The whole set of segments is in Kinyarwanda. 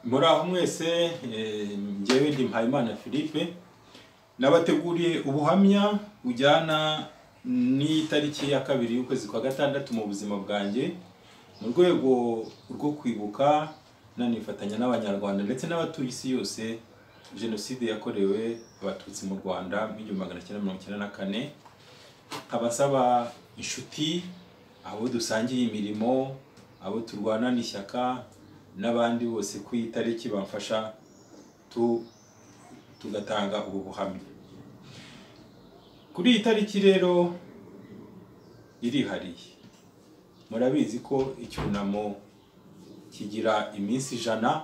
Muraho mwese, njyewe ndi Mpayimana Philippe, nabateguriye ubuhamya bujyana n'itariki ya 2 y'ukwezi kwa 6 mu buzima bwanjye, mu rwego rwo kwibuka nanifatanya n'Abanyarwanda ndetse n'abatuye isi yose jenoside yakorewe Abatutsi mu Rwanda mu 1994. Nkabasaba inshuti, abo dusangiye imirimo, abo turwana n'ishyaka n'abandi bose ku itariki bamfasha tugatanga ubu buhamya. Kuri iyi tariki rero irihariye, murabizi ko icyunamo kigira iminsi 100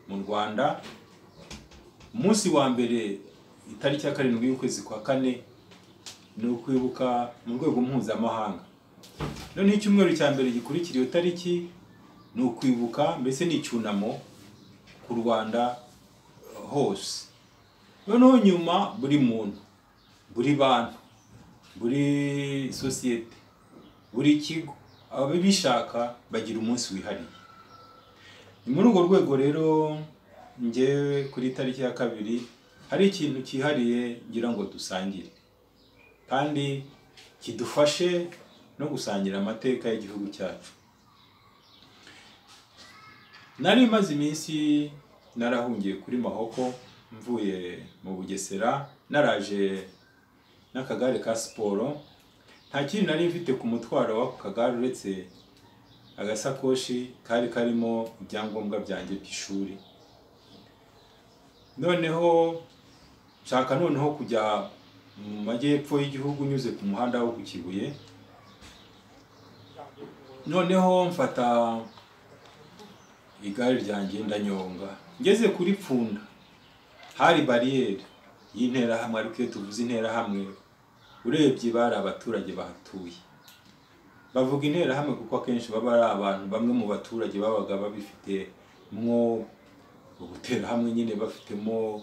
mu Rwanda. Umunsi wa mbere itariki ya 7 y'ukwezi kwa 4 ni ukwibuka mu rwego mpuzamahanga. None icyumweru cya mbere gikurikira iyo tariki ni ukwibuka, mbese ni icyunamo ku Rwanda hose. Noneho nyuma buri muntu, buri bantu, buri sosiyete, buri kigo, ababishaka bagira umunsi wihariye. Ni muri urwo rwego rero njyewe kuri tariki ya 2 hari ikintu cyihariye ngira ngo dusangire kandi kidufashe no gusangira amateka y'igihugu cyacu. Nari maze iminsi narahungiye kuri Mahoko mvuye mu Bugesera, naraje n'akagare ka siporo. Nta kintu nari mfite ku mutwaro w'ako kagare uretse agasakoshi kari karimo ibyangombwa byanjye by'ishuri. Noneho nshaka noneho kujya mu majyepfo y'igihugu nyuze ku muhanda wo ku Kibuye. Noneho mfata igare ryanjye ndanyonga, ngeze kuri Pfunda hari bariyeri y'Interahamwe. Ariko iyo tuvuze Interahamwe urebye bari abaturage bahatuye. Bavuga Interahamwe kuko akenshi baba ari abantu bamwe mu baturage babaga babifite mwo ubuterahamwe nyine, bafitemo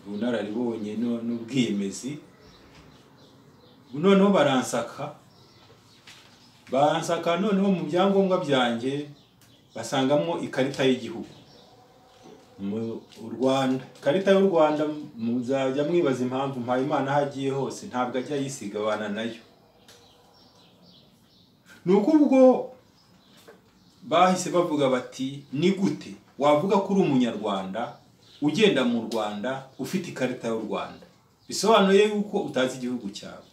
ubunararibonye n'ubwiyemezi. Noneho baransaka, noneho mu byangombwa byanjye basangamo ikarita y'igihugu mu Rwanda. Ikarita y'u Rwanda muzajya mwibaza impamvu Mpayimana aho agiye hose ntabwo ajya yisigabana nayo. Nuko ubwo bahise bavuga bati ni gute wavuga ko uri umunyarwanda ugenda mu Rwanda ufite ikarita y'u Rwanda? Bisobanuye yuko utazi igihugu cyawe.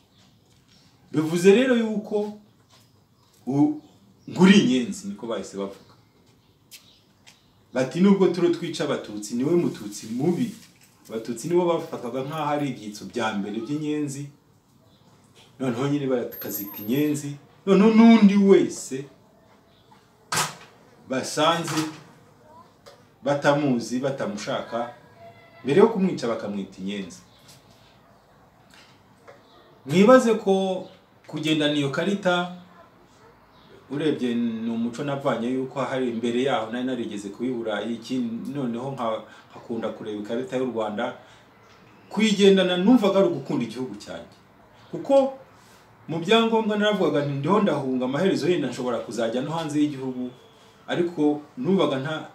Bivuze rero yuko nguri inyenzi, niko bahise bavuga. Bati nubwo turo twica Abatutsi niwe mututsi mubi. Abatutsi nibo bafatwaga nk'aho ari ibyitso bya mbere by'inyenzi, noneho nyine bakazita inyenzi. Noneho n'undi wese basanze batamuzi batamushaka, mbere yo kumwica bakamwita inyenzi. Mwibaze ko kugendana iyo karita urebye ni umuco navanye yuko hari imbere yaho nari narigeze kubi Burayi, noneho nkakunda kureba ikarita y'u Rwanda. Kuyigendana numvaga ari ugukunda igihugu cyanjye, kuko mu byangombwa naravugaga nti ndiho ndahunga, amaherezo yenda nshobora kuzajya no hanze y'igihugu, ariko numvaga nta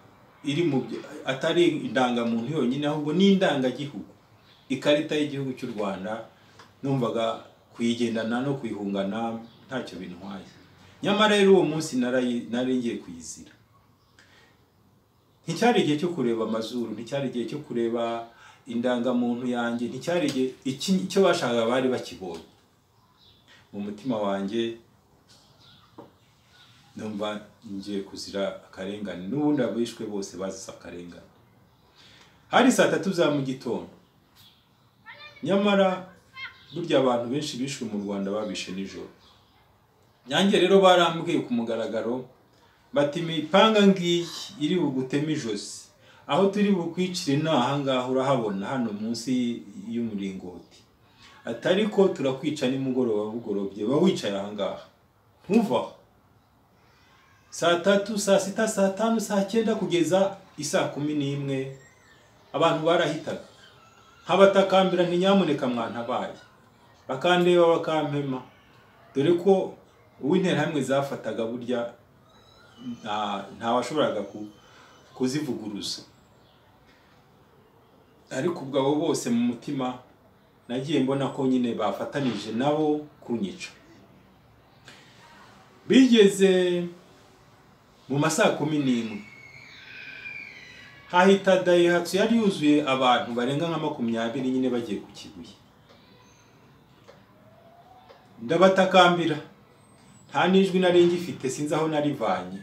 iri mu atari indangamuntu yonyine ahubwo n'indangagihugu, ikarita y'igihugu cy'u Rwanda. Numvaga kuyigendana no kuyihungana ntacyo bintwaye. Nyamara rero uwo munsi nari ngiye kuyizira. Nticyari igihe cyo kureba amazuru, nticyari igihe cyo kureba indangamuntu yanjye, nticyari igihe icyo bashakaga bari bakibonye. Mu mutima wanjye numva ngiye kuzira akarengane, n'ubundi abishwe bose bazize akarengane. Hari saa 3 za mu gitondo. Nyamara burya abantu benshi bishwe mu Rwanda babishe nijoro. Nyange rero barambwiye ku mugaragaro bati imipanga ngiyi iri bugutema ijosi, aho turi bukwicire n'aha ngaha urahabona hano munsi y'umuringoti, atari ko turakwica nimugoroba bugorobye, ba wicaye aha ngaha ntuvaho. Saa 3, saa 6, saa 5, saa 9 kugeza isaa 11 abantu barahitaga. Nkabatakambira nti nyamuneka mwantabaye, bakandeba bakampema, dore ko uw'Interahamwe zafataga burya ntawashoboraga kuzivuguruza. Ariko ubwo abo bose mu mutima nagiye mbona ko nyine bafatanije nabo kunyica. Bigeze mu masaha 11 hahita Daihatsu yari yuzuye abantu barenga nka 20 nyine bagiye ku Kibuye. Ndabatakambira, nta nijwi nari ngifite, sinzi aho narivanye.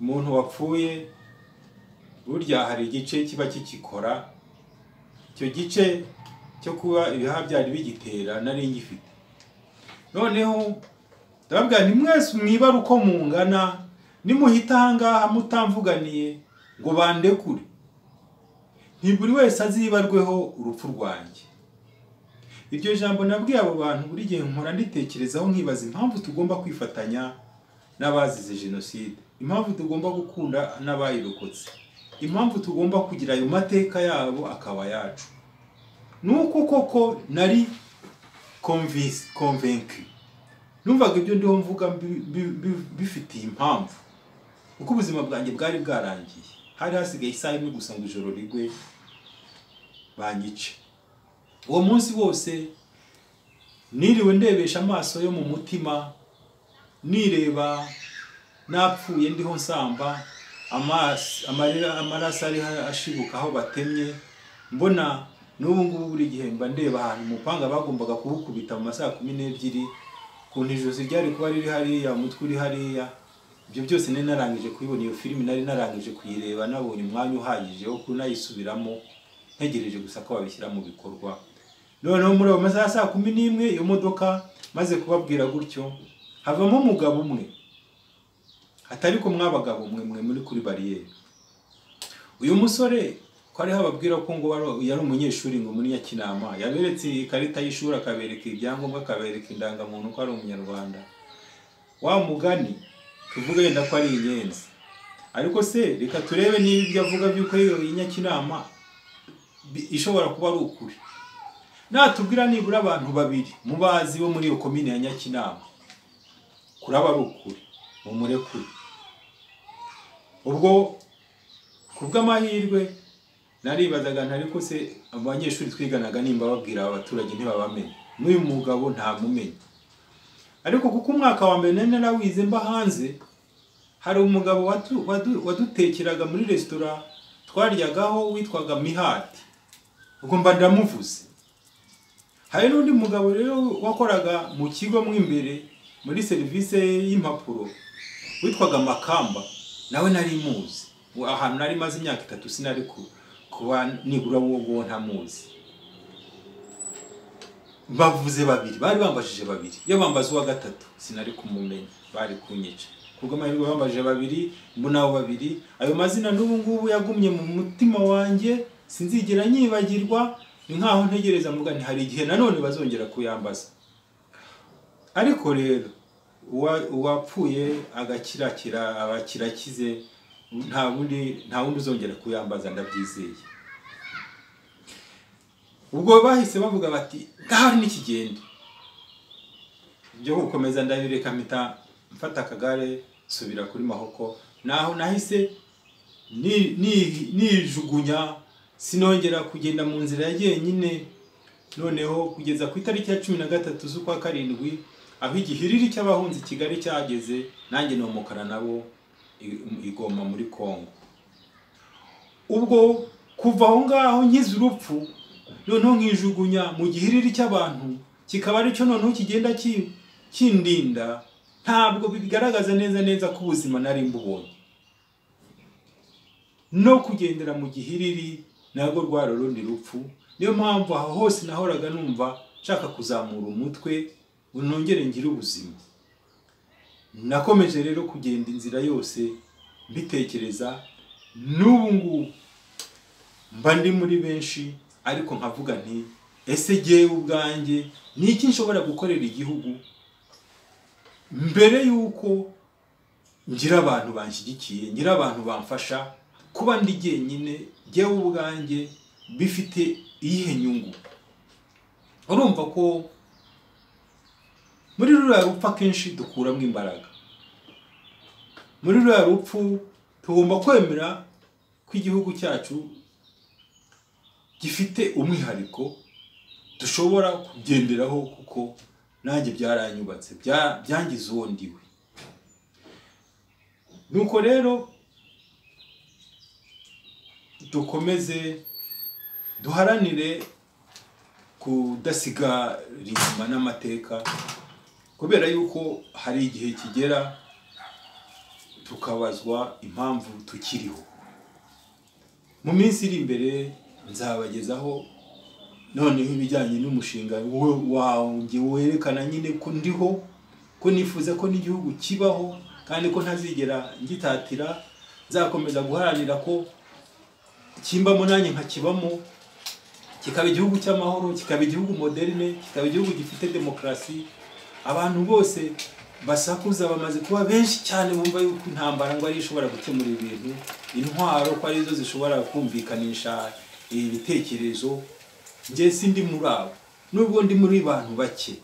Umuntu wapfuye burya hari igice kiba kikikora, icyo gice cyo kuba ibihaha byari bigitera nari ngifite. Noneho ndababwira nti mwese mwibare uko mungana, nimuhita ahangaha mutamvuganiye ngo bandekure, nti buri wese azibarweho urupfu rwanjye. Iryo jambo nabwiye abo bantu buri gihe mpora nditekerezaho, nkibaza impamvu tugomba kwifatanya n'abazize jenoside, impamvu tugomba gukunda n'abayirokotse, impamvu tugomba kugira ayo mateka yabo akaba yacu. Nuko koko nari convaincu, numvaga ibyo ndiho mvuga bifitiye impamvu, kuko ubuzima bwanjye bwari bwarangiye. Hari hasigaye isaha imwe gusa ngo ijoro rigwe banyice. Uwo munsi wose niriwe ndebesha amaso yo mu mutima, nireba napfuye ndiho nsamba, amaraso ari ashibuka aho batemye. Mbona n'ubu ngubu buri gihe mba ndeba ahantu umupanga bagombaga kuwukubita mu masaha 12, kuntu ijosi ryari kuba riri hariya, umutwe uri hariya. Ibyo byose nari narangije kubibona, iyo filimi nari narangije kuyireba, nabonye umwanya uhagije wo kunayisubiramo, ntegereje gusa ko babishyira mu bikorwa. Noneho muri ayo masaha ya saa 11 iyo modoka maze kubabwira gutyo, havamo umugabo umwe, atari ko mwabagabo mwe muri kuri bariyeri. Uyu musore ko ariho ababwira ko ngo yari umunyeshuri ngo muri Nyakinama, yaberetse ikarita y'ishuri, akabereka ibyangombwa, akabereka indangamuntu ko ari umunyarwanda. Wa mugani tuvuge yenda ko ari inyenzi, ariko se reka turebe niba ibyo avuga by'uko iyo Nyakinama ishobora kuba ari ukuri. Natubwira nibura abantu babiri mubazi bo muri iyo komine ya Nyakinama kuraba ari ukuri, mumurekure. Ubwo kubw'amahirwe naribazaga ntari ko se abanyeshuri twiganaga nimba babwira abaturage ntibabamenye, n'uyu mugabo ntamumenye. Ariko kuko umwaka wa mbere nari narawize mba hanze, hari umugabo wadutekeraga muri resitora twaryagaho witwaga Mihati, ubwo mba ndamuvuze. Hari n'undi mugabo rero wakoraga mu kigo mo imbere muri serivisi y'impapuro witwaga Makamba, nawe nari muzi. Ahantu nari maze imyaka 3 sinari kuba nibura uwo ntamuzi. Bavuze babiri, bari bambajije babiri, iyo bambaza uwa gatatu sinari kumumenya, bari kunyica. Kubwo amahirwe bambajije babiri, mbona abo babiri. Ayo mazina n'ubu ngubu yagumye mu mutima wanjye, sinzigera nyibagirwa. Ni nkaho ntegereza mvuga nti hari igihe nanone bazongera kuyambaza. Ariko rero uwapfuye agakirakira abakirakize, nta wundi uzongera kuyambaza, ndabyizeye. Ubwo bahise bavuga bati ngaho nikigende. Ibyo gukomeza ndabireka, mpita mfata akagare nsubira kuri Mahoko. Naho nahise nijugunya, sinongera kugenda mu nzira ya jyenyine. Noneho kugeza ku itariki ya 13 z'ukwa 7, aho igihiriri cy'abahunze Kigali cyageze, nanjye nomokana nabo i Goma muri Kongo. Ubwo kuva aho ngaho nkize urupfu, noneho nkijugunya mu gihiriri cy'abantu, kikaba aricyo noneho kigenda kindinda, ntabwo bigaragaza neza neza ko ubuzima nari mbubonye. No kugendera mu gihiriri nabwo rwari urundi rupfu. Niyo mpamvu aho hose nahoraga numva nshaka kuzamura umutwe nongere ngire ubuzima. Nakomeje rero kugenda inzira yose mbitekereza, n'ubu ngubu mba ndi muri benshi, ariko nkavuga nti ese jyewe ubwanjye ni iki nshobora gukorera igihugu mbere yuko ngira abantu banshyigikiye, ngira abantu bamfasha. Kuba ndi jyenyine jyewe ubwanjye bifite iyihe nyungu? Urumva ko muri ruriya rupfu akenshi dukuramo imbaraga. Muri ruriya rupfu Tugomba kwemera ko igihugu cyacu gifite umwihariko dushobora kugenderaho, kuko nanjye byaranyubatse, byangize uwo ndiwe. Nuko rero dukomeze duharanire kudasiga inyuma n'amateka, kubera yuko hari igihe kigera tukabazwa impamvu tukiriho. Mu minsi iri imbere nzabagezaho noneho ibijyanye n'umushinga wanjye werekana nyine ko ndiho, ko nifuza ko n'igihugu kibaho, kandi ko ntazigera ngitatira, nzakomeza guharanira ko kimbamo nanjye nkakibamo, kikaba igihugu cy'amahoro, kikaba igihugu moderne, kikaba igihugu gifite demokarasi. Abantu bose basakuza bamaze kuba benshi cyane, bumva yuko intambara ngo ari ishobora gukemura ibintu, intwaro ko arizo zishobora kumvikanisha ibitekerezo. Njye sindi muri abo, nubwo ndi muri bantu bake.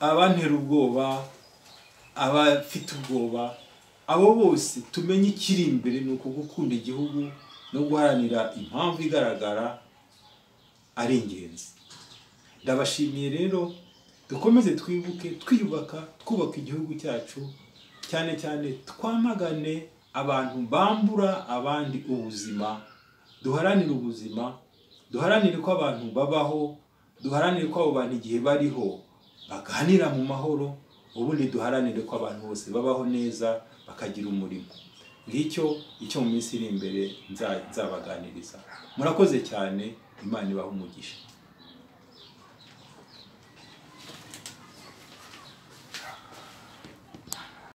Abantera ubwoba, abafite ubwoba, abo bose tumenye ikiri imbere ni uko gukunda igihugu no guharanira impamvu igaragara ari ingenzi. Ndabashimiye rero, dukomeze twibuke, twiyubaka, twubaka igihugu cyacu, cyane cyane twamagane abantu bambura abandi ubuzima, duharanire ubuzima, duharanire ko abantu babaho, duharanire ko abo bantu igihe bariho baganira mu mahoro, ubundi duharanire ko abantu bose babaho neza bakagira umurimo. Ngicyo icyo mu minsi iri imbere nzabaganiriza. Murakoze cyane, Imana ibahe umugisha.